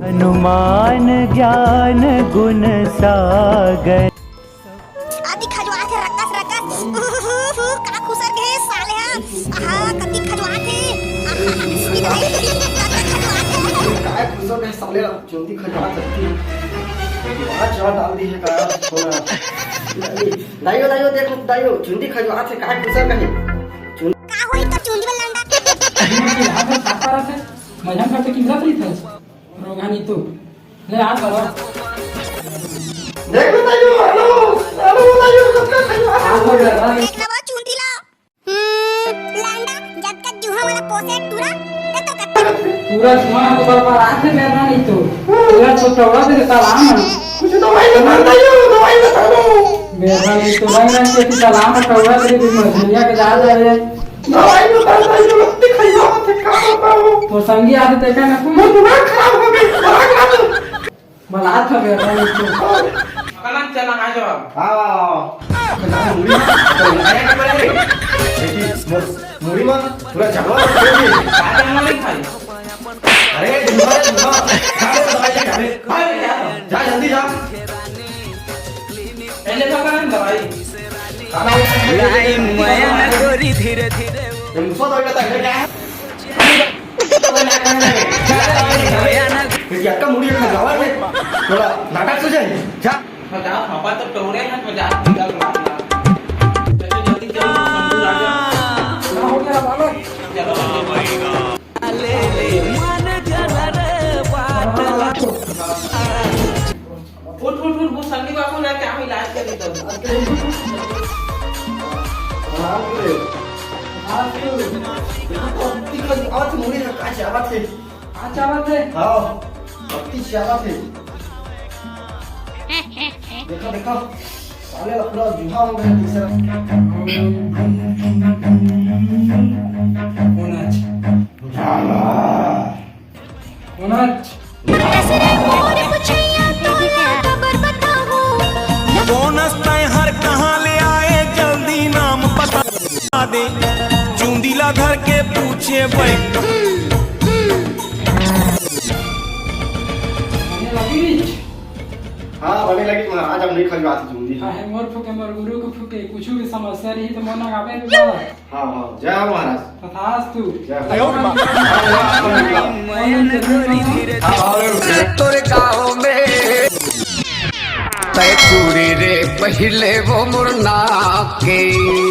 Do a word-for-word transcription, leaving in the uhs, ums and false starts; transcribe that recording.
हनुमान ज्ञान गुण सागर। अति खजुआथे रकस रकस। उहुहुहु, का खुसर गे साले हा। आहा, कति खजुआथे। आहा, ई दाई, कति खजुआथे। काय खुसर गे साले हा, चुंदी खजुआथे। आज जहर डाल दी हे का, थोड़ा। दाई ओ, दाई ओ, देख, दाई ओ, चुंदी खजुआथे, काय खुसर गे। का होई तो चुंदी वाला लंडा? मजा करते किधर रही था? रोगानी तू। ले आ, करो। देख लो, ताइयो, हेलो, हेलो, ताइयो, सबका ताइयो। आ, हो गया, हाँ। देख लो, वो चूंटी ला। हम्म, लंडा, जब तक जुहा वाला पोसे टूरा, तब तक पूरा जुहा को बरबाद से करना नहीं तो। पूरा छोटा हुआ से तालाब में। कुछ दवाई बता, ताइयो, दवाई बता दो। मेरा नहीं तो भाई, मैं किसी तालाब में टूरा तेरी भी मछलियाँ के जा जा रहे। दवाई में दर्द आई, जो रत्ती खइया होथे, का बताओ? तोर संगी आथे, तेकर ना कुछ। मोर दिमाग खराब हो गे, दिमाग खराब। बलात हवे, अपन इसको। कलम चला, आ जाओ। आओ, आओ, आओ। मुड़ी, अरे, क्या कर रहे? देखी, मोर, मुड़ी में पूरा जलवा लग गया। का जलवा नहीं खाई? अरे, जुआ, जुआ। खा ले दवाई, खा ले। अरे, क्या? जा, जल्दी जा। पहले भगवान दवाई। लाई मया न गोरी धीरे धीरे। ये मुसवा दवाई का है, क्या है? ये क्या का मुड़ी का दवा है? थोड़ा नाटक से जाए। जा। मजाक, पापा तो टोरे हैं, मजाक, मजाक, मजाक। जल्दी, जल्दी, जल्दी, राजा। क्या हो गया, बालक? चलो, चलो। उठ, उठ, उठ, वो संगी बाबू ना, क्या हम इलाज कर देता हूँ। आज मुड़ी का का चावत है? का चावत है? हाँ, पत्ती चावत है। देखो, देखो, साले का पूरा जुहा हो गया तीसरा। कौन आज? कौन आज? बोनस तय हर कहाँ ले आए, जल्दी नाम पता दे। चुंदीला धर के पूछे भाई। हाँ, बने लगी महाराज, हम नहीं खजुआत चुंदी। काहे मोर फुके, मोर गुरु को फुके, कुछ भी समस्या रही तो मोर ना गावे में बाबा। हाँ, हाँ, जय हो महाराज। तथास्तु। जय हो। तोर गाँव में तय चूड़ी रे पहले वो मुरना के।